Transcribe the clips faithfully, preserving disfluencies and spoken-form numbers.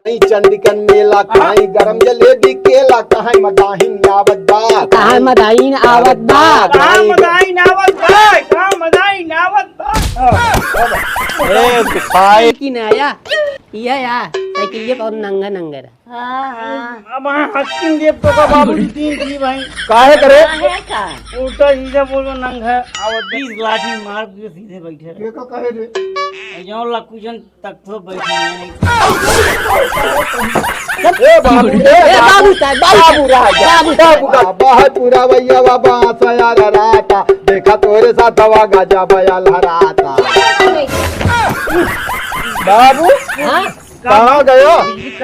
कहीं चंडिकन मेला, कहीं गरम जलेबी केला, कहीं मदाहिन आवत बा, कहाँ मदाइन आवत बा? कहाँ मदाइन आवत बा? कहाँ मदाइन आवत बा? ए, भाई। कि ना आया? यह या, साइकिल ये बहुत नंगा नंगा रहा। हाँ, हाँ। अब हाँ, हस्किन देव तो का बाबू जी तीन थी भाई। काहे करे? काहे का? उल्टा सीधा बोलो नंग है। अब बीस लाठी मार के सीधे बैठे रहे। ये का कहे रे? जौन लक्कू जन तक तो बैठे नहीं। ए बाबू, ए ए बाबू, बाबू साहब, बाबू बाबू राजा, बाबू बाबू का बहुत बुरा भैया बाबा, आशा यार राता, देखा तोरे साथ हवा गाजा बया लहराता। बाबू, हाँ? कहाँ गया?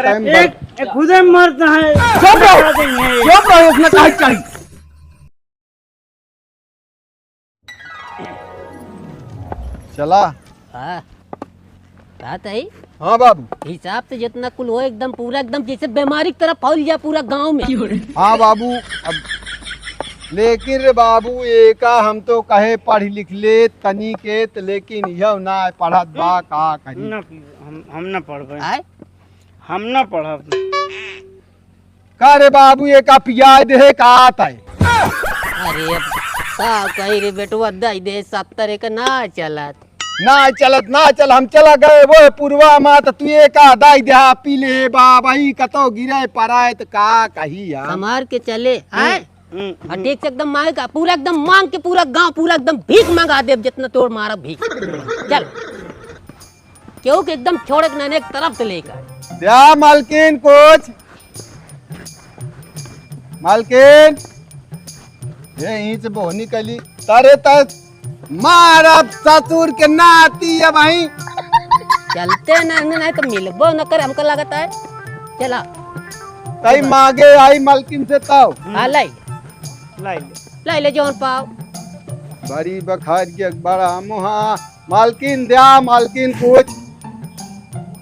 टाइम एक, एक खुदे मरता है। चुप रहो। बता देंगे। चुप रहो, इसमें काहे चाहिए? चला। हाँ। बात है? हाँ बाबू। हिसाब से जितना कुल हो, एकदम पूरा, एकदम जैसे बीमारी की तरह फैल जाए पूरा गांव में। हाँ बाबू, अब लेकिन रे बाबू, एका हम तो कहे पढ़ लिख ले तनी के, त लेकिन यह ना पढ़त बा, का करी? ना, हम, हम ना पढ़बे। आय? हम ना पढ़ब। का रे बाबू, एका पियाय देहे का आत है? अरे अब का कही रे बेटवा, दई दे सत्तर एक ना चलत। ना चलत, ना चल, हम चला गए वो पुरवा मा, त तू एका दई देहा, पी ले बाबा, ई कतो गिरे पराए त का कही यार। संभार के चले, आय? हम्म, और हम्म। ठीक से एकदम मांग का, पूरा एकदम मांग के पूरा गांव पूरा एकदम भीख मंगा देब, जितना तोड़ मारा भीख। चल। क्यों कि एकदम छोड़े के ना एक तरफ से लेकर। या मालकिन कुछ। मालकिन। ये यहीं से बोहनी कली। तारे तक मारब ससुर के नाती है भाई। चलते ना, नहीं तो मिलबो न कर, हमका लगता है। चला। तई मांगे आई मालकिन से ताव। हाँ, लाई। लाई ले। लाई ले जौन पाव। बड़ी बखार के बड़ा मुहा। मालकिन द्या, मालकिन कुछ।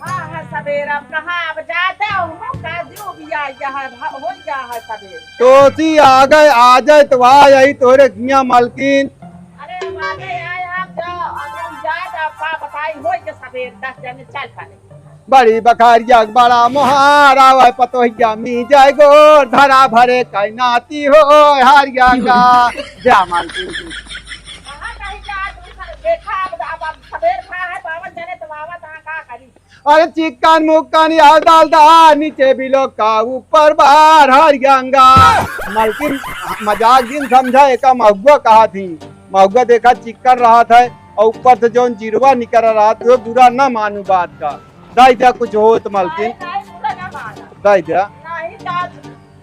हाँ, हाँ, सबेर अब कहाँ, अब जाते हो, हम का जो भी आ गया है, भ-, हो गया है सबेर। तोसी आ गए, आ जाए तो आ यही तोरे किया मालकिन। अरे, अब आ गए, आए आप जाओ, अब हम जाए तो आपका बताई, हो गया सबेर, दस जने चल पड़े। बड़ी बखरिया के बड़ा मोहार, आवे पतोहिया मी जाए गोर, धरा भरे कई नाती हो, हरिया का। जय मालकिन की। कहाँ कहीं जा, दूसर देखा, अब, अब, अब सबेर खा है, बावन जने तो बावन, तहाँ का करी? अरे चिकन मुक्कन या डाल दा, नीचे बिलो का ऊपर बार हरियंगा। मालकिन मजाक जिन समझा, एका महुआ कहा थी। महुआ देखा चिकन रहा था और ऊपर से जौन जिरवा निकल रहा था, बुरा ना मानू बात का। दाई द्या कुछ होत मालकिन। नहीं, नहीं, पूरा ना माना। दाई द्या। नहीं, दाद,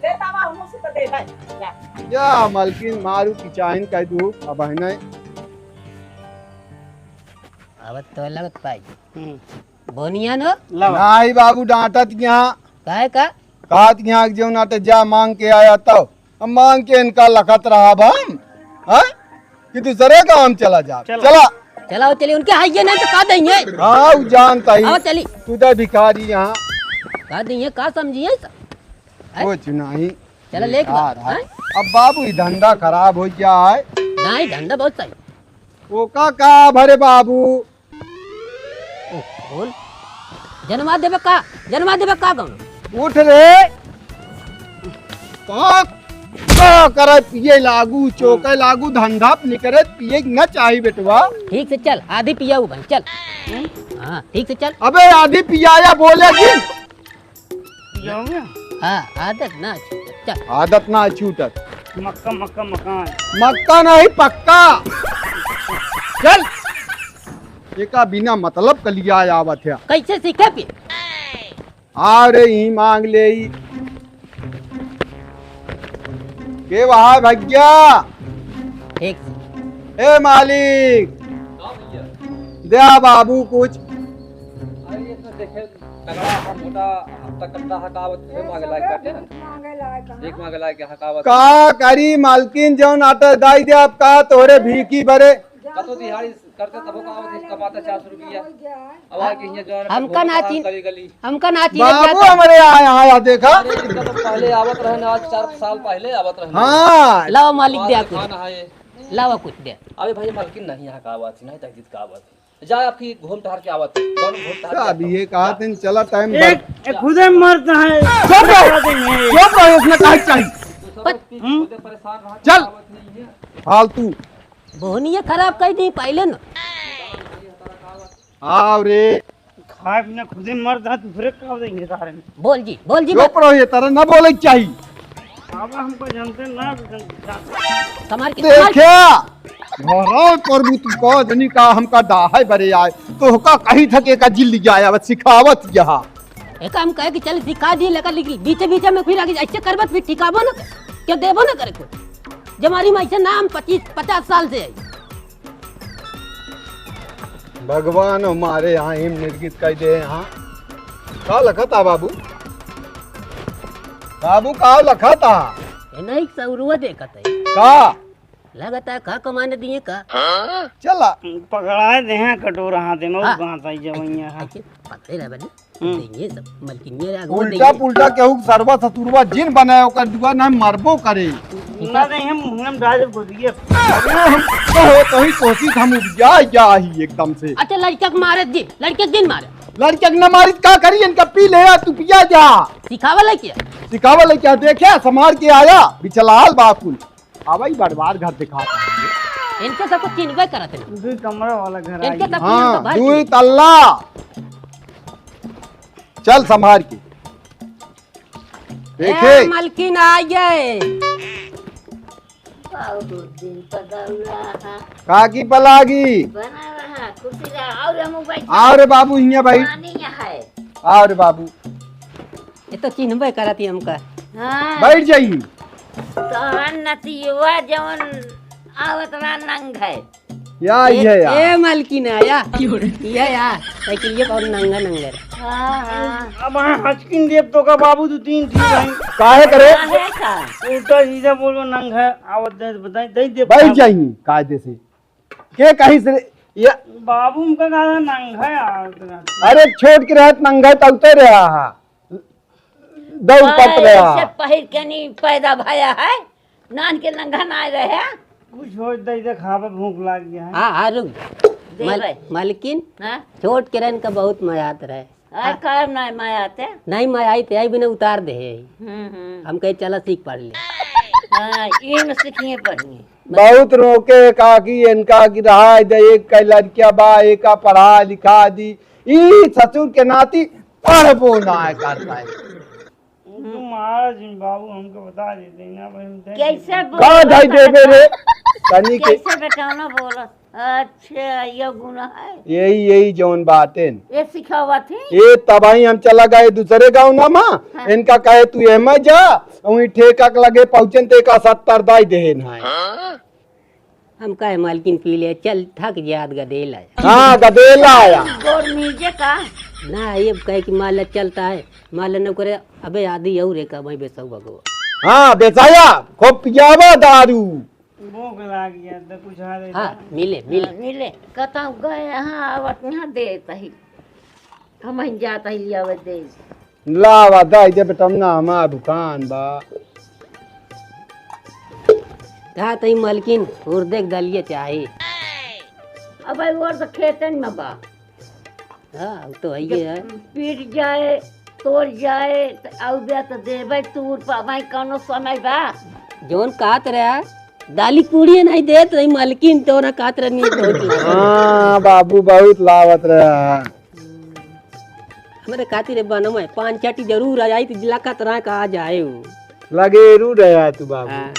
देता बा, हमसे तो दे दे। जा। या मालकिन मारू की चाइन कह दू, अब है नहीं। अब तो लगत पाई। हम्म। बोनिया नो? लावा। नहीं बाबू, डांटत यहाँ। काहे का? कहत यहाँ जो ना तो जा मांग के आया तो। हम मांग के इनका लखत रहा हम, हाँ? कि दूसरे गांव चला जा। चला। चला। चलाओ, चलिए, उनके हाइये नहीं तो का देंगे? हाँ, वो जानता ही। आओ, चली। तू तो भिखारी यहाँ। का देंगे, का समझिए सब? हैं? कुछ नहीं। चला, लेके बेकार बा, है। हैं? अब बाबू, ये धंधा खराब हो गया है। नहीं, धंधा बहुत सही। वो का, का भरे बाबू? ओ, बोल। जनवा देबे का? जनवा देबे का गाँव? उठ रे। का, का करे पिए लागू, चोके लागू, धंधा निकरे, पिए न चाही बेटवा। ठीक से चल, आधी पियाऊ भाई, चल। हाँ, ठीक से चल। अबे आधी पियाया बोले जी। पियाऊंगा? हाँ, आदत ना छूटत। चल। आदत ना छूटत। मक्का, मक्का, मकान। मक्का नहीं, पक्का। चल। एका बिना मतलब का लिया आवत है। कैसे सीखे फिर? अरे, ई मांग ले ई। के वहा भैया? ठीक। ए मालिक, का भैया? द्या बाबू कुछ। अरे, ये तो देखे, तगड़ा सा मोटा हफ्ता कट्टा हकावत है, मांगे लायक बाटे ना। भीख मांगे लायक, हाँ। भीख मांगे लायक हकावत। का करी मालकिन, जौन आटा दाई दे, अब का तोहरे भीखी बरे। का तो दिहाड़ी करते तबो का आवत है, कमाता चार सौ रुपया। अब आ के हियां जौन हमका ना चिन-, गली गली। हमका ना चिन्हत बाबू जाता। हमरे आए, आया देखा। अरे, इनका तो पहले आवत रहे ना, आज चार साल पहले आवत रहे ना। हाँ। लावा मालिक, आज द्या कुछ। खाना है ये। लावा कुछ द्या। अबे भाई, मालकिन नहीं यहाँ का आवत, नहीं तहजीद का आवत। जा, अबकी घूम टहर के आवत है। कौन घूम टहर के अभी आवत है? ये कहा जा। तेन चला टाइम एक, एक खुदे मरता है। चुप रहो। बता देंगे। चुप रहो, इसमें काहे चाहिए? तो सब हम्म? खुदे परेशान रहा, चल। आवत नहीं है। फालतू। बोहनिया खराब कर दी पहले ना। आओ रे। खाए बिना खुदे मरता है, दूसरे का देंगे सारे में। बोल जी, बोल जी, चुप रहो, ये तरह ना बोले के चाहिए। बाबा हमको जानते ना, संभाल के, संभाल के। देखे, घरों पर भी तू कह देनी का हमका डाहे बरे आए, तो का कहीं थके का जिल गया, अब सिखावत यहाँ। एक काम कहे कि चल सिखा दिए, लेकर लिख, बीचे बीचे में फिर आगे ऐसे करबत फिर ठिकाबो ना कर, क्यों देबो ना करे कोई। जमारी में ऐसे नाम पच्चीस पचास साल से है। भगवान हमारे यहाँ हिम निर्गित कर दे यहाँ। का लखा था बाबू? बाबू का लखा था? ये नहीं सौरुआ देखत है। का? लगता है का कमाने दिए का? चला। पकड़ाए दे हैं कटोरा हाथ में, हाँ। बात आई जवैया है। अच्छे पते रह बनी। हम्म। देंगे सब, मलकिनिया रे आगू उल्टा देंगे। पुल्टा केहू के सरवा ससुरवा जिन बनाए ओकर दुआ ना मरबो करे। ना नहीं, हम, हम डाल दे गोदिए। अरे हम तो हो, तो ही कोशिश हम उपजा जा ही एकदम से। अच्छा, लड़का के मारे दिन, लड़के के दिन मारे। लड़का के ना मारित का करी, इनका पी ले, तू पिया जा। सिखावल है क्या? सिखावल है क्या? देखे, समार के आया, बिचलाल बाकुल। अब ई बड़वार घर दिखात है। इनके सबको चिन्हबे करत है। दू कमरा वाला घर इनके आई। सब हाँ, चिन्ह तो भर दू दिए। तल्ला। चल संभाल के। देखे। ए, मलकिन आ गए। बहुत दिन पर दौड़ा है। काकी पलागी। बना रहा, खुशी रहा। और हम बैठ। आओ रे बाबू, हियां बैठ। पानी यहाँ है। आओ रे बाबू। ये तो चिन्हबे करत ही हमका। हाँ। बैठ जाइए। तोहन नतियुआ जवन आवत रहा नंग है। या ए, ये या। ए मलकिन आया। ये या। साइकिल ये कौन नंगा नंगा रे? हाँ, हाँ। अब हाँ हचकिन देब तो का बाबू दू तीन ठीक है। काहे करे? काहे का? उल्टा सीधा बोलो नंग है। आवत दे बताई दे दे। बैठ जाइए कायदे से। के कहीं से या बाबू उनका कहा नंग है आवत रहा। अरे छोट के रहत नंग है तब तो रहा। दौड़ पत रहा। ऐसे पहिर के नहीं पैदा भया है, नान के नंगा ना रहे। कुछ हो दे दे खाबे, भूख लाग गया है। हाँ, हाँ, रुक। दे मल-, भाई। मलकिन, हाँ? छोट के रहन का बहुत मजा आत रहे। आ, हाँ। काम ना मजा आते? नहीं मजा आई थे, आई बिना उतार दे है। हम्म, हम्म। हम कहे चला सीख पढ़ ले। हाँ, ये में सीखिए पढ़िए। बहुत रोके काकी इनका कि रहा दे, एक का लड़किया बा, एक का पढ़ा लिखा दी। ई ससुर के नाती पढ़बो ना करता है। तू महाराज जी बाबू हमको बता देते ना भाई, हम तय कैसे बोल का धाई देबे रे? तनी के कैसे बेटा ना बोल। अच्छा, ये गुना है। यही, यही जौन बातें। ये सिखावत है? ये तबाही हम चला गए दूसरे गाँव ना माँ, हाँ। इनका कहे तू ये मत जा, वहीं ठेका के लगे पहुँचन ते का सत्तर दाई देहे ना है। हाँ? हम कहे मालकिन पी ले, चल थक जात गदेला आया। हाँ, गदेला आया। गोर मीजे का? ना, ये कहे कि माला चलता है, माला न करे, अबे आदि और एक भाई बेचऊ बगो। हाँ, बेचाया, खूब पियावा दारू। भूख लाग गया, तो कुछ आ रही हाँ, था। मिले, मिले। हाँ, मिले। कहता हूँ, गए यहाँ, आवत यहाँ देत ही। हम ही जात ही लियावे दे। लावा दाई दे बेटा, ना हमार दुकान बा। कहा तई मलकिन, उर्दे के दलिए चाही। अब भाई, वो तो खेतन में बा। हाँ, वो तो है ही है। पीट जाए, तोड़ जाए, तो आउ बे तो देबे तूर पा भाई, कौनो समय बा। जौन कहत रहा, दाली पूड़िए नहीं देत रही मलकिन, तो ना कहत रही नहीं बहुत लावत। हाँ, बाबू बहुत लावत रहा। हमरे खातिर बनवे, पान चाटी जरूर आ जाई, तो जिला का तरह का आ जाए वो। लगेरू रहा तू बाबू। हाँ।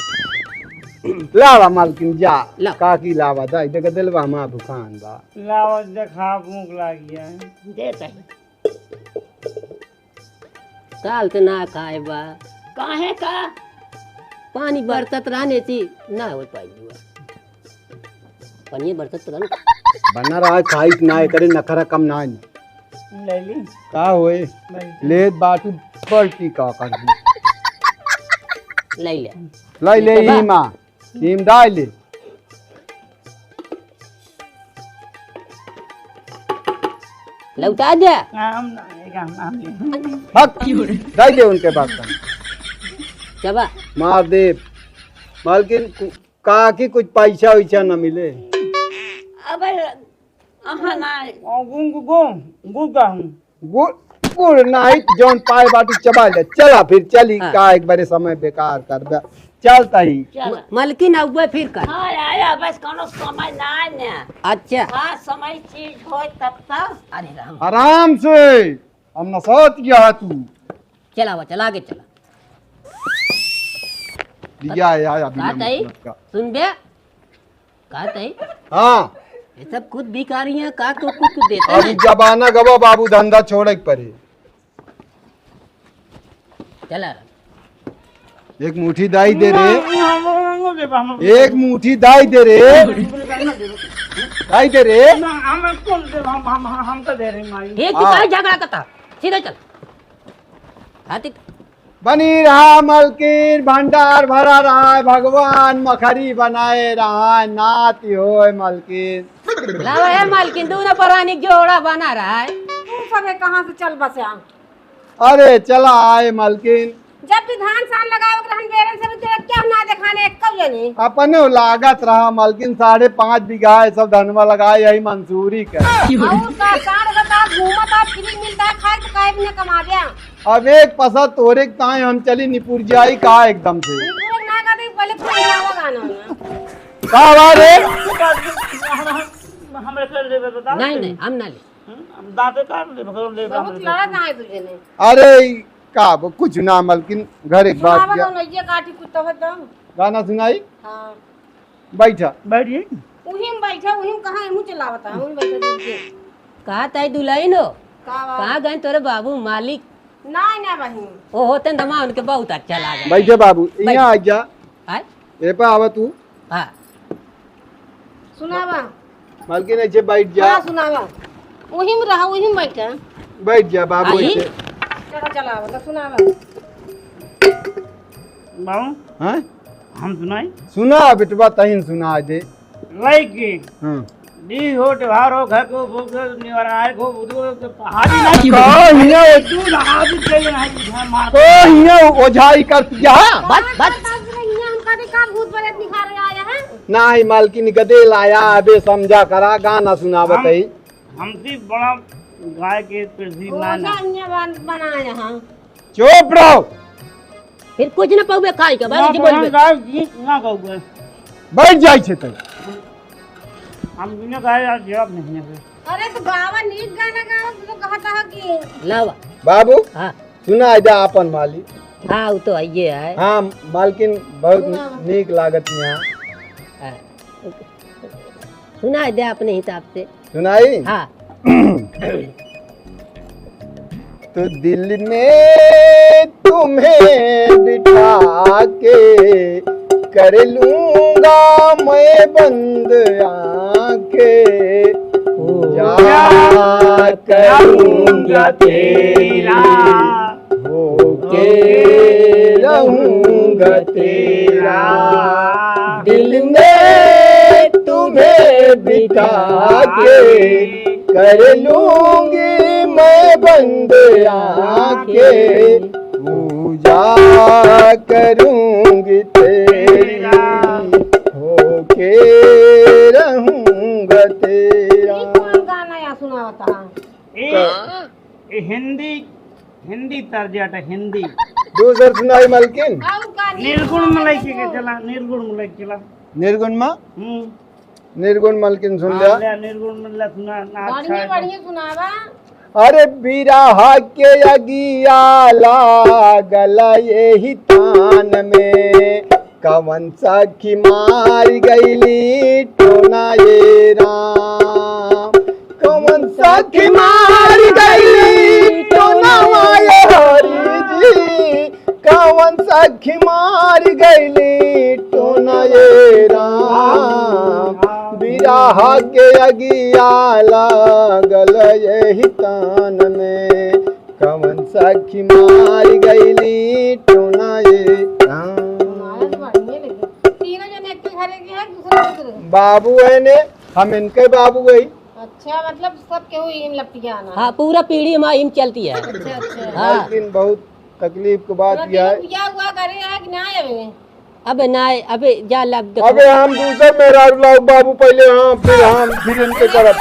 लावा मालकिन जा, ला। काकी लावा, दाई देख दिलवा हमार दुकान बा। लावा देखा, भूख लाग गया है। दे दे। काल से ना खाए बा। काहे का? पानी बरसत रहने से ना हो पाई हुआ। पानी बरसत रहने। बना रहा खाई ना करे, नखरा कम ना है। ले ली। का होए? ले ली। लेत बाटू पलटी का कर दी। ले ले। ले ले तो बा। ही माँ। नीम डाल ले। लौटा दे। हम ना, एक हम, हम ले। हक, दे दे उनके बाप का। चबा। मार दे। मालकिन कु-, कहा कि कुछ पैसा वैसा न मिले। अबे अहाँ नाहीं। गुंग गुंग गुंग गहूँ। गुड़, गुड़ नाहीं, जौन पाए बाटी चबा ले। चला फिर चली, हाँ। का एक बारे समय बेकार कर दे। चलता ही। चला। मलकिन अउबे फिर कर। हाँ, आया, बस कौनो समय नाहीं ने। अच्छा। हाँ, समय चीज होय तब तो। अरे राम। आराम से, हम न सोच गया है तू। चला, वो चला के चला। दिया है, आया, बिना का तई? मतलब का। सुन बे, का तई? हाँ। ये सब खुद भिखारी हैं, का तो कुछ, कुछ देते अब हैं। जमाना गवा बाबू, धंधा छोड़े के पड़े। चला। एक मुट्ठी दाई दे रे। एक मुट्ठी दाई दे रे। दाई दे रे। हम, हम, हम, हम तो दे रहे माई। ये तू हाँ। काहे झगड़ा करता? सीधे चल। हाथी। बनी रहा मलकिन, भंडार भरा रहा है, भगवान मखरी बनाए रहा है, नाती होए मलकिन। लावा है मलकिन, दूनो परानी जोड़ा बना रहा है। तू सबे कहाँ से चल बस्या? अरे चला आए मलकिन। जब भी धान सान लगावे के रहन बेरन से भी तेरा क्या ना देखाने एक कब जनी। अपने लागत रहा मलकिन, साढ़े पाँच बीघा है सब धनवा लगाए यही मंसूरी का। और का साढ़ बता घूमत आ फ्री मिलता है खाए तो काहे भी ना कमा दिया। अब एक पसा तोरे के ताए हम चली निपुर जाई का एकदम से। निपुर ना कर दे, पहले पूरा गाना ना। का बात है? हमरे कर दे बता। नहीं, नहीं, हम ना ले। हम्म, हम दांते काट ले, भगवान ले बहुत हमरे। लड़ा ना है तुझे ने। अरे, ई का ब-, कुछ ना मलकिन, घर एक बात सुनावा किया। कौन ये काटी कुत्ता हो तुम? गाना सुनाई? हाँ। बैठा। बैठ गई। उही में बैठा, उही में कहाँ मुँह चलावता है, उही में बैठा दीजिए। कहा ताई दुल्हन हो? का बात? कहाँ गए तोरे बाबू मालिक? ना, ना बहिन। ओ होते न दमा उनके बहुत अच्छा लागे। बैठे बाबू, बैठ। यहाँ आ जा। आय? ए पे आवा तू। हाँ। सुनावा। मालकिन ऐसे बैठ जा। हाँ, सुनावा। उही में रहा, उही में बैठा। बैठ जा बाबू आई? ऐसे। चला, चला, मतलब सुनावा। बाबू, हाँ? हम सुनाई? सुना बेटवा, तहिन सुना दे। लइके। हाँ। दी हो, त्योहार हो, घर को, वो, वो, निवाराय को, वो, वो, वो, पहाड़ी ना की का हिया? दूध हाथ चले ना, बुझा मार। का हिया ओझाई कर दिया? बस, बस। हिया हम कभी का भूत प्रेत निखारे आया है? नाही, मालकिन गदे लाया, अबे समझा करा, गाना सुनावत हम, है। हमसे बड़ा गाय के पृथ्वी में ना। ओझा हिया बन-, बनाया, हाँ। चुप रहो। फिर कुछ न पउबे खाई के, ना बाबूजी तो बोलबे। हम गाय जी ना कहूँगे। बैठ जाई छे तै। हम बिना गाए आज जवाब नहीं है। अरे तो गावा, नीक गाना गावा, तू तो कहता है कि लावा। बाबू, हाँ। सुना दे आपन मालिक। हाँ, वो तो है, ये है। हाँ, मालकिन बहुत सुनावा। नीक लागत यहाँ। हाँ। सुनाई दे अपने हिसाब से। सुनाई? हाँ। तो दिल में तुम्हें बिठा के कर लूंगा मैं बंद आंखें, पूजा करूंगा तेरी। होके रहूंगा तेरा, दिल में तुम्हें बिठा के, कर लूंगी मैं बंद आंखें, पूजा करूंगी तेरी, होके रहूंगा तेरा। ये कौन गाना या सुनावता है? ए, ए हिंदी, हिंदी तर्ज अटे, हिंदी। दूसर सुनाई मलकिन। और का निर्गुण में लइके के चला, निर्गुण में लइके चला। निर्गुण में? हम्म। निर्गुण मलकिन सुन हाँ, लिया। ले, निर्गुण में ले सुना, ना अच्छा बढ़िया, है तो। बढ़िया सुनावा। अरे बिरह के अगिया लागल एही तान में, कवन सखी मार गईली टोना ये राम, कवन सखी मार गईली टोना ये हरी जी, कवन सखी मार गईली टोना ये राम, बिरह के अगिया लागल एही तान में, कवन सखी मार गईली टोना ये राम। तीनों जने एक के घरे के हैं, दूसरे दूसरे। बाबू है ने, हम इनके बाबू है। अच्छा, मतलब सब केहू इम लपटिया ना। हाँ, पूरा पीढ़ी हमारी इम चलती है। अच्छा, अच्छा। हाँ। लेकिन बहुत तकलीफ के बात पूरा यह है। दिन बिया हुआ करे है कि ना आवे? अबे ना, अबे जा लब देखो। अबे हम दूसर मेहरारू लाओ बाबू, पहले हम, फिर हम, फिर इनके तरफ।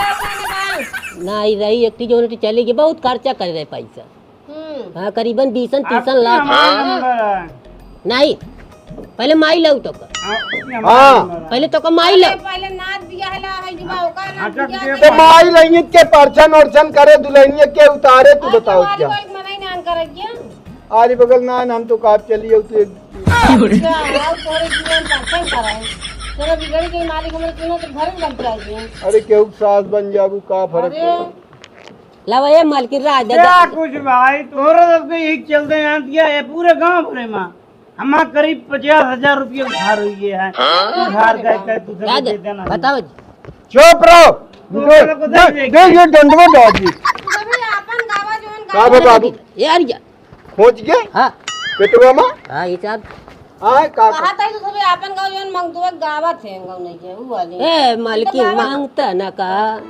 नाहीं रही, एक ठे जौन ठे चली गई, बहुत खर्चा करे रहे पैसा। हम्म। हाँ, करीबन बीसन तीसन लाख। हमारा नंबर है। नाहीं, पहले माई लाऊ तो का। हाँ। पहले तो का माई लाऊ। पहले नाद बियाह ला है जुबा ओका ना। तो माई लइयत के परछन ओरछन करे, दुल्हनिया के उतारे, तू बताओ क्या? मनई नान करे क्या? आरी बगल ना, हम तो काप चली हो तू एक। अच्छा, आओ तोरे जीवन का अच्छा ही करा है। तेरा बिगड़ गई मालिक, हमरे तीनों तो घर में लग जाएगी। अरे, केहू के सास बन जाबू, का फर्क अरे। पड़े? लावा ए मालकिन, राज दे क्या दे। कुछ भाई, तोरे सबके यही चलते हैं, दिया है पूरे गांव भरे में। हमार करीब पचास हजार रुपये उधार हुई है। हाँ? उधार कह, कह तू सब राज दे दे, देना। बताओ जी। चुप रहो। तू दे, लोग को दे दे, दे। दे, ये डंडवा दो जी। तू सभी आपन गावा जोन का गावा। बे बाबू? यार, या, खोज के? हाँ। पेटवा में? हाँ, ये सब। आय, का कहा ताई तू सभी आपन गाँव जौन मंगतुआ गावत है, गाँव नहीं के, ऊ वाली। ए, मालकिन, तो गावत मांगता ना का?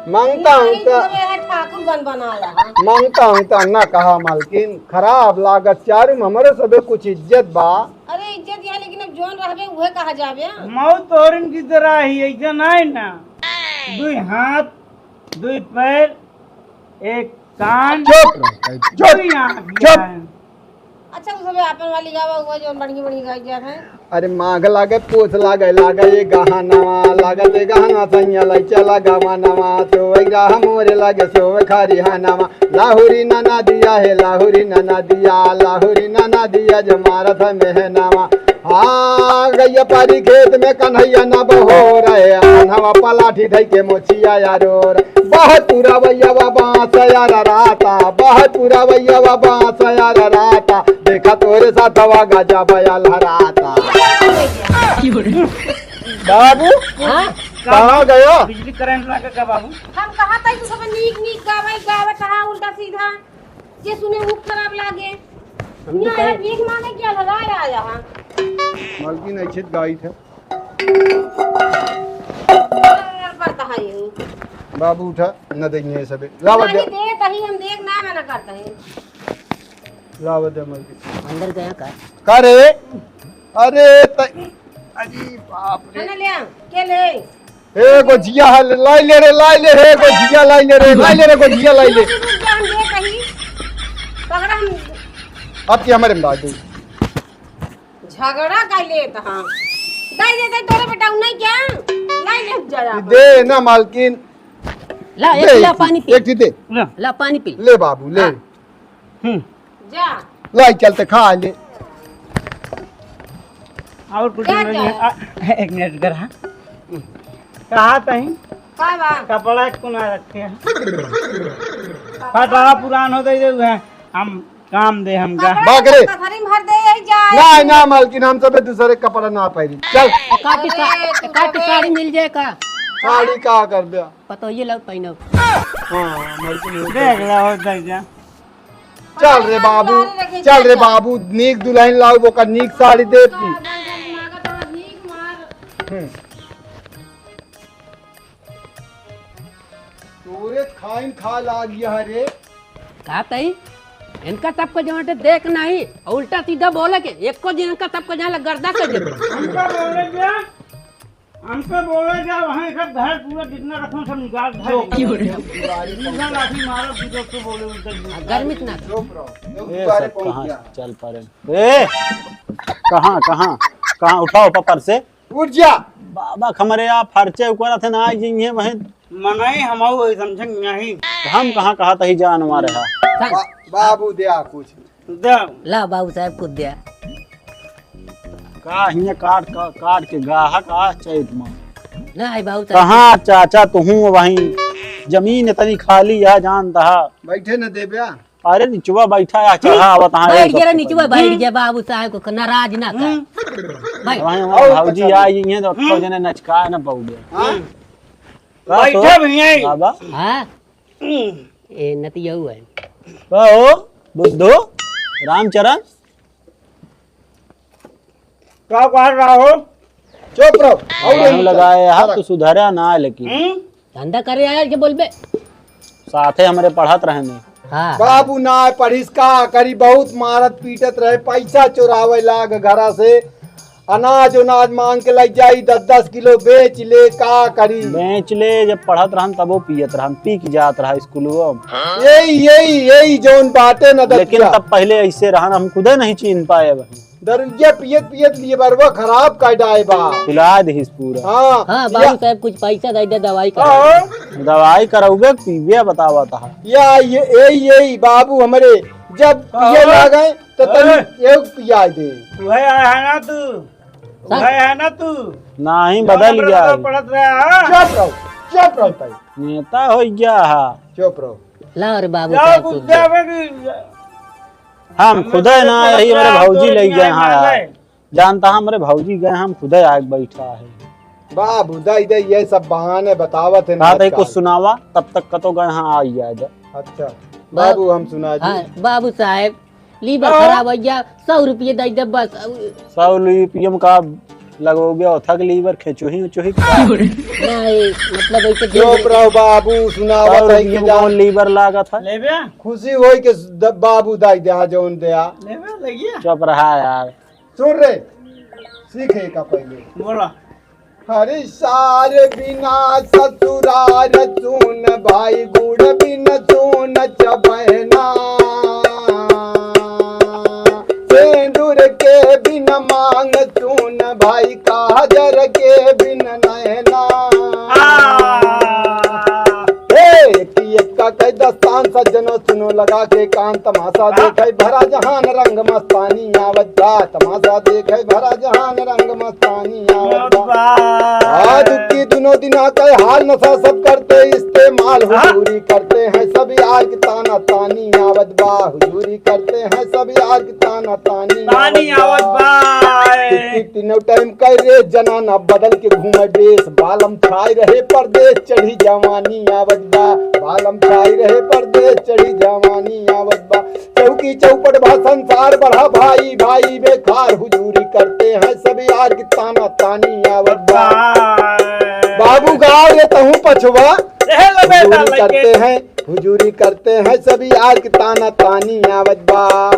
मांगता नहीं, हूँ तू का? सभी यहाँ ठाकुर बन बना रहा। मांगता हूँ ता ना कहा, मालकिन। खराब लागत चारू में हमरे सबे कुछ इज्जत बा। अरे, इज्जत यहाँ, लेकिन अब जौन रहबे, उहे कहा जाबे। मौत तोरन की तरह ही, ऐसा नहीं ना। दुई हाथ, दुई पैर, एक कान, चुप रहो, चुप, कोई आँख चुप। नहीं। अच्छा, उ सबे आपन वाली गावा हुआ, जौन बढ़िया बढ़िया गाई जात है। अरे माघ लागे, पूस लागे, लागे ये गहनवा, लागे ते गहनवा, सैया लाई चला गवनवा, सोए राह मोरे लागे, सोए खरिहानवा, लाहुरी ननदिया हे, लाहुरी ननदिया, लाहुरी ननदिया, जो मारत है मेहनवा। हाँ, गैया पारी खेत में कन्हैया न बहोर है, अनहवा पलाठी धई के मोछिया यारोर। बहुत पुरवैया बाँस यार राता, बहुत पुरवैया बाँस यार राता, देखा तोरे साथवा गजब यार राता। बाबू, हाँ? कहाँ गया? बिजली करंट लगा का बाबू? हम कहा था कि सब नीक नीक गावे, गावत हा उल्टा सीधा। जे सुने ऊ खराब लागे। हम तो यहाँ कहे भीख मांगे क्या लगा आया यहाँ? मलकिन ऐसे गाई थे। करता है ये। बाबू उठा, न देंगे सबे। लावा दे। नहीं दे, तही हम देख ना मना करता है। लावा दे मलकिन। अंदर गया का? का रे? अरे त-, अरे बाप रे। खाना ले आ, के ले? ए, गोझिया है, लाई ले रे, लाई ले रे, गोझिया लाई ले रे, लाई ले रे, गोझिया लाई ले। रुक जा, हम दे कहीं। पकड़ा हम। अब की हमारे में डाल दे। झगड़ा कर लेत हाँ। दे दे, दे, तोरे बेटा उ नहीं क्या? लाई ले जरा। दे ना मालकिन। ला, एक दे, ला पानी पी। एक ठे दे। ला। ला पानी पी। ले बाबू, ले। हाँ। हम्म। जा। लाई चलते खा ले। और कुछ क्या नहीं है। जाए? आ, एक मिनट इधर, हाँ। कहा तहीं? का बा? कपड़ा को ना रखे हैं। फटा पुरान हो गए हुए हैं। हम काम दे हमका। कपड़ा बाकरे। तो कथरी में भर दे, यही जाए। ना, ना, मालकिन, हम सबे दूसरे कपड़ा ना पहनी। चल। काटी सा-, अरे, तू काटी सबे साड़ी मिल जाए का? साड़ी का कर दे? पतोहिए लाओ पहनो। हाँ, मालकिन, हो देख जाए। ले, हो जाए जा। चल रे बाबू, साड़ी रखे चल रे जा। बाबू, नीक दुल्हन लाओ, ओकर नीक साड़ी दे दी। नीक मार। हम्म। तोरे खाइन खा लाग गया है रे। का तई? इनका सबको जमाटे देख नहीं, उल्टा सीधा बोले के, एको दिन इनका सबको जहाँ गर्दा कर दे। हमका बोले क्या? हमका बोले क्या? वहाँ सब घर पूरा जितना रखो सब निकाल दे। जो की हो रहा है? दूसरा लाठी मारो, दूसरा को बोले उल्टा सीधा। हाँ, गर्मी इतना। चुप रहो। ये दुबारे सब कौन कहाँ किया? चल पड़े? ए, कहाँ, कहाँ, कहाँ? उठाओ पपर से। उठ जा। बाबा, हमरे आप फरचे उ करत है ना, आज ये वहीं। मनई हमऊ वही समझे नहीं। हम कहाँ कहा तही जानवर है। बा-, बाबू द्या कुछ। द्या। ला बाबू साहब कुछ द्या। का हियाँ काट, का-, काट के गाहक आ चैत में। ना आई बाबू साहब। कहाँ चाचा तुहूँ वहीं जमीन इतनी खाली है जानता है। बैठे न देब्या। अरे निचवा बैठा है, चढ़ा आवत हाँ, बैठ एक गया रे, निचवा बैठ गया, बाबू साहब को नाराज ना कर। हम्म। बैठ। वहीं हमारे और भौजी पता आई, ये तो हम्म। खोजने नचका है ना पौगे। हाँ? का बैठा तो? भैया। बाबा। हाँ। हम्म। ए, नतिया हुआ है। का हो? बुद्धू? रामचरण? का कर रहा हो? चुप रहो। और हम नहीं लगाए, चल, हाँ, चल। तू सुधरा ना, लेकिन। हम्म? धंधा करे आया के बोलबे? साथे हमरे पढ़त रहने। हाँ। बाबू ना पढ़िस का करी, बहुत मारत पीटत रहे, पैसा चोरावे लाग घरा से। अनाज उनाज मांग के लइ जाई, दस दस किलो बेच ले, का करी? बेच ले, जब पढ़त रहन तबो पियत रहन, पी के जात रहा स्कूलवा में। यही, यही, यही जौन बाटे न लेकिन दतिया। तब पहिले ऐसे रहन, हम खुदे नहीं चीन्ह पाए अब। दरुइया पियत पियत लिवरवा खराब कर डाए बा। पिला दिहिस पूरा। हाँ। हाँ, या बाबू साहब, कुछ पैसा दे दे, दवाई करा। हाँ। दवाई करौबे, पीबे, बतावा तहा। या, ये, ए, ये, बाबू हमरे, जब पिए हाँ। लागे, तो तनी ए। एक पिया दे। तू है, आया है ना तू? सा- तू है, है ना तू? नहीं, जौन बदल नंबर गया का है। पढ़त रहा, हाँ? चुप रहो, चुप रहो भाई। नेता हो गया है। चुप रहो। लाओ रे बाबू लाओ साहब, कुछ कुछ दे। दे बेटी। हम हम खुदे तो ना, यही हमरे तो भौजी ले गए हैं यार। जानता है, हमरे भौजी गए, हम खुदे आके बैठा है। बाबू, दई, दई, ये सब बहाने बतावत है बात है, नाटक। कुछ सुनावा, तब तक कतो गए, हाँ, आई जाए जा। अच्छा, बा-, बाबू, हम सुना दी। हाँ, बाबू साहब, लीवर हाँ। खराब हो गया, सौ रुपये दे दे बस। सौ रुपये में का लगोगे, ओथा के लीवर खेचुही उचुही का? नहीं, मतलब ऐसे चुप रहो बाबू, सुनावत सौ है रुपये कि में जान। कौन लीवर लागत है? लेबे? खुशी होई के द-, बाबू दाई दे, जौन दे। लेबे, लगिया। चुप रहा यार। सुन रे, सीखे का पहिले। बोला। हरि सार बिना ससुरार चून, भाई गुड़ बिन चून चबैना। सेंदूर के बिन मांग चून, भाई काजर के बिन नैना। आ। हे, एक एक का कई दस्तान सज्जनो सुनो लगा के कान, तमाशा हाँ। देखे भरा जहान रंग मस्तानी आवत बा, तमाशा देखे भरा जहान रंग मस्तानी आवत बा। बाबा। आज की दुनो दिना के हाल नशा सब करते इस्तेमाल, हाँ। हुजूरी करते हैं सब यार की ताना तानी आवत बा, हुजूरी करते हैं सब यार की ताना तानी तानी आवत बा। आवत बा। ती-, ती-, तीनों टाइम करे जनाना बदल के घूमे बेस, बालम छाई रहे परदेस चढ़ी जवानी आवत बा, बालम छाई रहे परदेस चढ़ी जवानी आवत बा। चौकी चौपट भा संसार बढ़ा, भाई भाई बेकार, हुजूरी करते हैं सब यार की ताना तानी आवत बा। बाबू गाँव रे तहूँ पछवा, ए, लबे हुजूरी डाल के। करते हैं, हुजूरी करते हैं सब यार की ताना तानी आवत बा।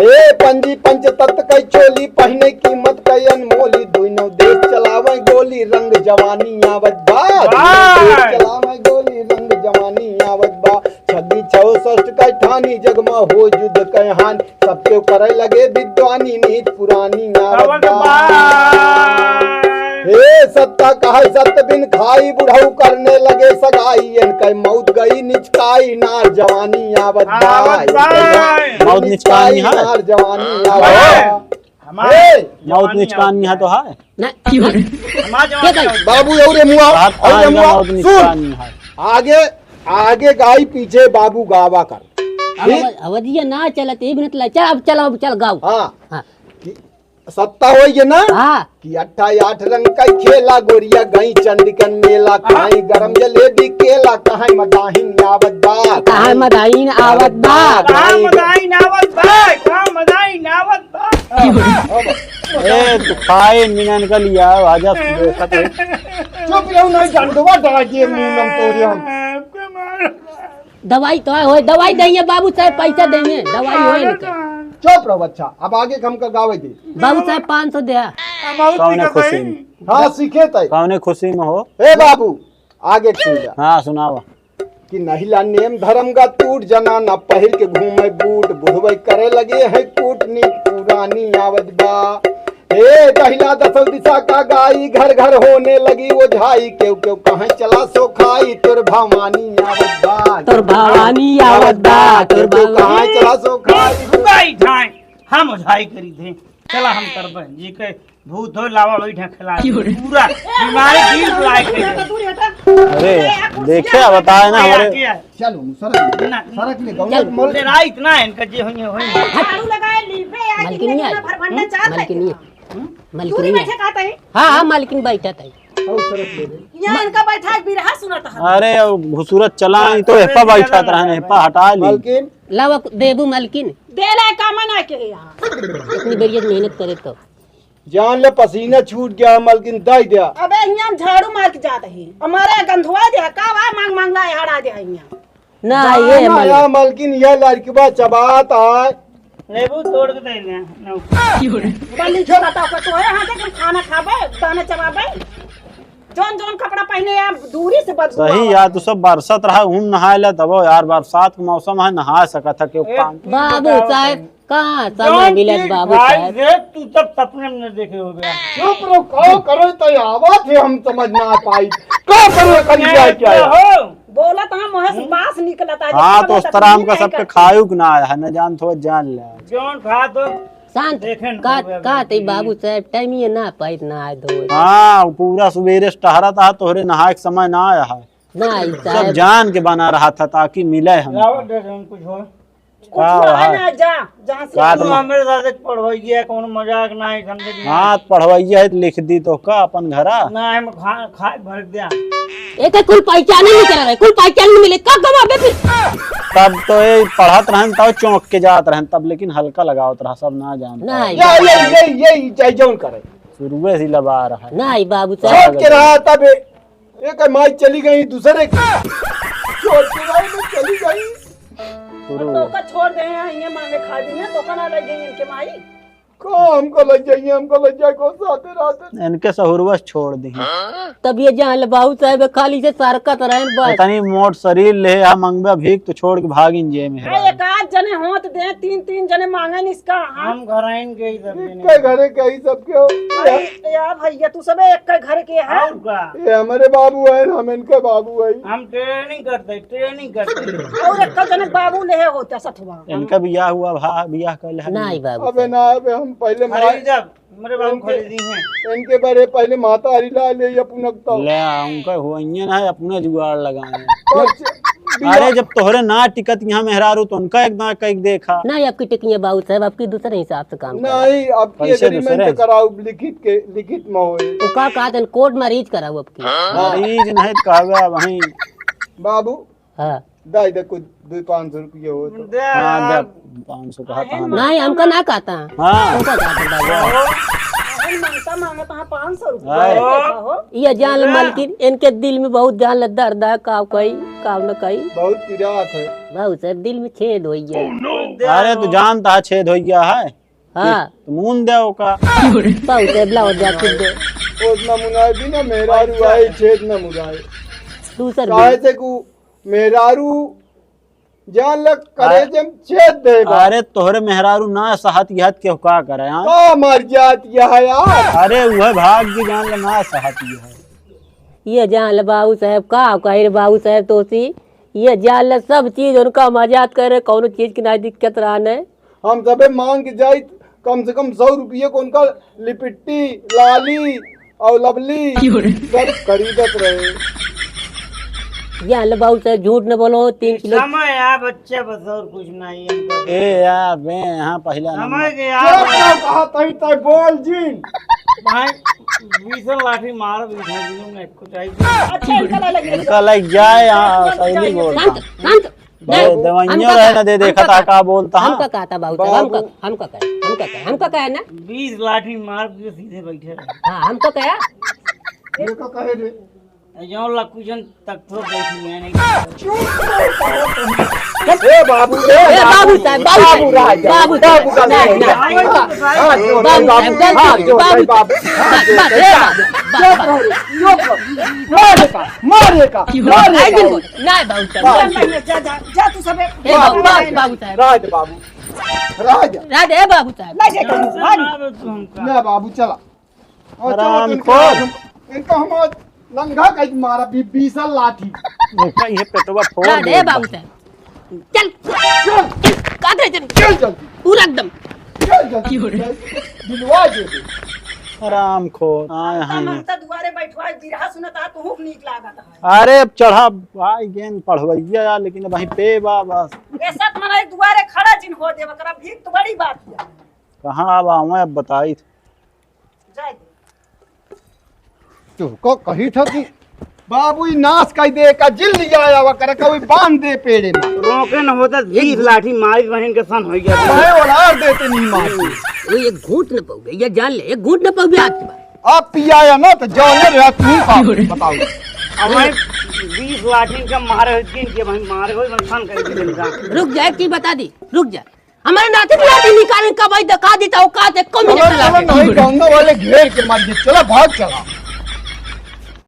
ए पंजी पंच तत्व कई चोली पहने, कीमत कई अनमोली, दुइनो देश चलावे गोली, रंग जवानी आवत बा, दुइनो देश वाह। चलावे गोली, रंग जवानी आवत बा। छगी छव षष्ठ का ठानी जगमा हो युद्ध कै हानि, सबके करे लगे विद्वानी नीत पुरानी आवत आवत बा। बा। हे सत्ता कहे सत्य बिन खाई बुढ़ऊ करने लगे सगाई, इनके मौत गई निचकाई नार जवानी आवत बा। आवत बा। इनके मौत मौत निचकाई निचकाई है। नार जवानी आवत बा। हमार हे! मौत जवानी निचकान आवत यहाँ तो बा। है। ना। हमार जवानी क्या आवत बा। बाबू, और ये मुआ, बात और ये आएगा मुआ, मौत सुन। निचकान यहाँ। आगे, आगे गाई, पीछे बाबू गावा कर। अब ठीक? अव-, अवधिया ना चलत, एक मिनट ला, चल, अब चल, अब चल, गाओ। हाँ। हाँ। कि सत्ता होई है ना? हाँ। कि अट्ठाई आठ रंग का खेला, गोरिया गई चंडिकन मेला, हाँ। खाई गरम जलेबी केला, कहाँ मदाहिन आवत बा? कहाँ मदाहिन आवत बा? कहाँ मदाहिन आवत बा? कहाँ मदाहिन आवत बा? ए, तू खाए मिनन का लिया, आजा तू देखत है। चुप रहो, नहीं डंडवा डाल दिए मुंह में तोरे हम। दवाई तो है, होए, दवाई देंगे बाबू साहब, पैसा देंगे, दवाई होए इनका। चुप रहो बच्चा, अब आगे के हमका गावे दे। बाबू साहब पाँच सौ दे। कौने खुशी में? हाँ, सीखे तय। कौने खुशी में हो? ए बाबू, आगे सुन जा। हाँ, सुनावा। कि नहिला नेम धर्म का टूट, जनाना पहिर के घूमे बूट, बुढ़वे करे लगे है कूटनीत पुरानी आवत बा। ए दहिला दसौ दिशा का गाई, घर घर होने लगी ओझाई, केव केव कहाँ चला सो खाई, तोर भवानी आवत बा। तोर भवानी आवत बा, तोर केव केव कहाँ भवानी। चला सो खाई। तू गाई ठाई, हम ओझाई करी थे। चला हम करबे, जी के भूत हो लावा वही ढांक खिला दे। क्यों रे? पूरा बीमारी दिल बुलाए के। दूर हटा। अरे, ए, आ कुर्सिया देखे, बताए ना ए, हमारे। आके आ। चलो, सरक ले। ना, सरक ले, चल। गौरव मोल। तेरा इतना है इनका जे होइए, होइए। झाड़ू लगाए, लीपे, आके मलकिनिया। इतना भर भंडा हम्म? चार मलकिनिया। लेके। हम्म? मलकिनिया। दूरी बैठे कहते हैं। हाँ, हाँ, मलकिन बैठा था। आओ, सरक ले रे। यहाँ इनका बैठा है, बिरहा सुनाता है। अरे, अब घुसुरत चला, ये तो अरे, हेप्पा बैठा रहने, हेप्पा हटा ली। मलकिन। लावा, देबू मलकिन। देला काम ना के यहाँ। इतनी बेरियत मेहनत करे तो। जान ले पसीना छूट गया, मलकिन दे दिया। अबे हियां झाड़ू मार के जात ही। हमारे गंधवा दे, का वा मांग मांग ला हड़ा दे हियां। ना, ये जान मलकिन। आया मलकिन, ये लड़कवा चबात आय। लेबू तोड़ के दे दे। बंदी छोटा तो को तोहे हाथे के खाना खाबे, दाना चबाबे। जौन जौन कपड़ा पहने आप दूरी से बदबू सही आवत यार, है। तू सब बरसत रहा, हम नहाए ला तब यार, बरसात के मौसम है, नहा सकत है केहू ए, काम। तू बाबू बताओ साहब, तनी। कहाँ समय जौन मिलत चीज बाबू भाई साहब? देख, तू तब सपने में न देखे हो गया। चुप रहो, का करो तो आवाज है, हम समझ ना पाई। का करो, करी जाए क्या है? हो? बोलत हम वहाँ से बास निकलत है, हाँ, तो उस तरह हमका सबके खायू के ना आया है, न जान थो जान ले। जौन खा तो शांत, देखे न का, होवे का अभी। तई बाबू साहब, टाइम ये ना पाइत ना आए धोए। हाँ, वो पूरा सुबेरे से टहरत हा, तोहरे नहाए के समय ना आया है। ना आई सब साहब। जान के बना रहा था ताकि मिले हम। लाओ, दे दे, कुछ हो। कुछ का हो, है? ना, जा, जहाँ से का तू तो हमरे साथे पढ़वइया, कौनो मजाक ना है, समझे कि हाँ, नहीं? पढ़वइया है तो लिख दी तो का अपन घरा? ना, हम खा, खाए भर दिया। एक कुल पहचान नहीं कर रहे, कुल पहचान नहीं मिले, कब कब आबे फिर? तब तो ये पढ़त रहन, तब चौंक के जात रहन, तब लेकिन हल्का लगावत रहा, सब ना जानता। नहीं। ये, ये, ये, ये, ये जौन करे। शुरुए से लबा रहा है। नहीं बाबू साहब। चौंक के रहा तब ए-, एक माई चली गई दूसरे की। चौंक के रहा तो चली गई। शुरू। तो का छोड़ दे हैं, इन्हें मांगे खा दी ना, तो का ना लग गई इनके माई। को हमको लग जाइए, हमको लग जाए, कौन सा आते रहते। इनके सहुरवा से छोड़ दी। तब ये जान ले बाबू साहब, खाली से सरकत रहन बस। इतनी मोट शरीर ले, हम मंगबा भीख तो छोड़ के भागिन जे में अरे, है। एक आध जने होत दे, तीन, तीन जने मांगन इसका, हाँ। हम घर आइन के ही सब जने। इनके घरे के ही सब के हो। अरे, या भैया, तू सबे एक के घर के है। और का? ये हमारे बाबू है, हम इनके बाबू है। हम ट्रेनिंग करते, ट्रेनिंग करते। और एक जने बाबू ले होता सथवा। इनका बियाह हुआ, भा-, बियाह कर ले। नहीं बाबू अबे साहब। ना, अबे हम पहले अरे, मार- जब मेरे बाबू इनके, खरीदी हैं। इनके बारे पहले माता हरी ला ले, ये अपना बताओ। ले, उनका हुआ, इन्हें ना अपना जुगाड़ लगाए। तो च-, अरे, जब तोहरे ना टिकत यहाँ मेहरारू, तो उनका एक दांव कइके देखा। नहीं, आपकी टिकिया बाबू साहब, आपकी दूसरे हिसाब से काम करो। नहीं, आपकी कैसे agreement दूसरे? कराओ, लिखित के, लिखित में होए। वो का कहते हैं, कोर्ट मैरिज कराओ आपकी। हाँ। मरीज नहीं तो कहबे वहीं। बाबू, हाँ। दाई दे कुछ दुई पाँच सौ रुपये हो तो। दे हाँ, दे, आप। पाँच सौ कहा था। नहीं, हमका ना कहता। हाँ। हमका कहता बाबू। अरे, ममता मांगत है पाँच सौ रुपये। हाँ। देखा हो। ये जान ले दे। मालकिन, इनके दिल में बहुत जान ले दर्द है, का कही, का न कही। बहुत पीड़ा है। बहुत सर, दिल में छेद हो गया। दे अरे, आप। तू जानता है छेद हो गया है? हाँ। तो मुन दे ओका। बहुत है, ब्लाउज जा खुद दे। उतना मुनाए भी ना, मेहरारू आए, छेद ना मुनाए। दूसर काहे भी। से कु मेहरारू जान लग करे अरे, जम छेद दे बा। अरे तोहरे मेहरारू ना सहत यहत के का करे, हाँ? का मर जात यह यार? अरे उहे भाग की जान ले ना सहत यह। ये जान ले बाबू साहब, का कहे रे बाबू साहब तोसी, ये जान ले सब चीज उनका मजात करे, कौनो चीज की ना दिक्कत रहने। हम सबे मांग के जाइत कम से कम सौ रुपये को उनका लिपिट्टी, लाली और लवली क्यों रे? सब खरीदत रहे। ये हल बाबू से झूठ न बोलो, तीन किलो। समय है बच्चे, बस और कुछ नहीं है। ए यार, बे, यहाँ पहला समय नंबर। के यार। क्या क्या कहा तई तई बोल जिन। भाई, बीस लाठी मार, बीस में कुछ आई। अच्छा, इनका लग गया। इनका लग जाए, हाँ, सही नहीं बोलता। शांत, शांत। दे, दे, दवाइयाँ हमका रहे ना दे, हमका देखा था का बोलता, हाँ। हमका कहता बाबू साहब, हमका, बाबू। हमका कहे, हमका कहे, हमका कहे ना। बीस लाठी मार के सीधे बैठे रहे। हाँ, हमका कहे। ये का कहे रे? जौन लकुजन तक तो बैठी है नहीं। ए बाबू, ए ए बाबू बाबू। साहब, बाबू बाबू साहब, राज, बाबू बाबू साहब, का नहीं, नहीं, नहीं। हाथ जोड़, बाबू बाबू, साहब, गलती हाथ हुई, जोड़, बाबू बाबू। साहब। हाथ जोड़, बस, ए बाबू। बाबू, बाबू। चुप रहो, चुप रहो। मार का, मार का, मार का। नहीं, बिल्कुल। नहीं, बाबू साहब, बाबू। नहीं, नहीं, जा, जा, जा, तू सबे ए, बाबू, बाबू, बाबू साहब। राज बाबू। राज। राज, ए, बाबू साहब। नहीं, नहीं, नहीं, नहीं। ना बाबू, चला। और चला, हराम इनका खोर। हम, इनका हम आज नंगा कइके मारा, बी-, बीसा लाठी। इनका ये पेटवा फोड़ राज, दे ए, बाबू साहब। चल, चल। चल। काट रहे, चल। चल जल्दी। पूरा एकदम। चल जल्दी। क्यों रे? दिलवा दे दे। हराम खोर। आए हैं। ममता दुआरे बैठवा, बिरहा सुनत आ, तुहूँ नीक लागत है। अरे, अब चढ़ा, आई गेन पढ़वैया यार, लेकिन अब वहीं पे बा, बस। ऐसा तो मना दुआरे खड़ा जिन हो देव, करा भीख तो बड़ी बात है। कहाँ अब आवे, अब बताई। जाए दे। तो को कही था कि बाबू ई नाश कर दे, का जिल लिया आवा करे, कोई बांध दे पेड़े में। रोके न होता, बीस लाठी मारी बहन के सन हो गया। मैं उलार देते नहीं मार। वो एक घूंट न पाओगे, ये जान ले, एक घूंट न पाओगे आज के बाद। आप पियाया ना तो जाने रहा तू का बताओ। अब मैं बीस लाठी का मारे हो, जिन के भाई मारे हो, मैं सन कर दे इनका। रुक जा, एक चीज बता दी, रुक जा। हमारे नाती नाती निकाले, कबई देखा दी तो औकात है, कम चलो, नहीं चलो, नहीं, गंगा वाले घेर के मार दे, चलो, भाग चला।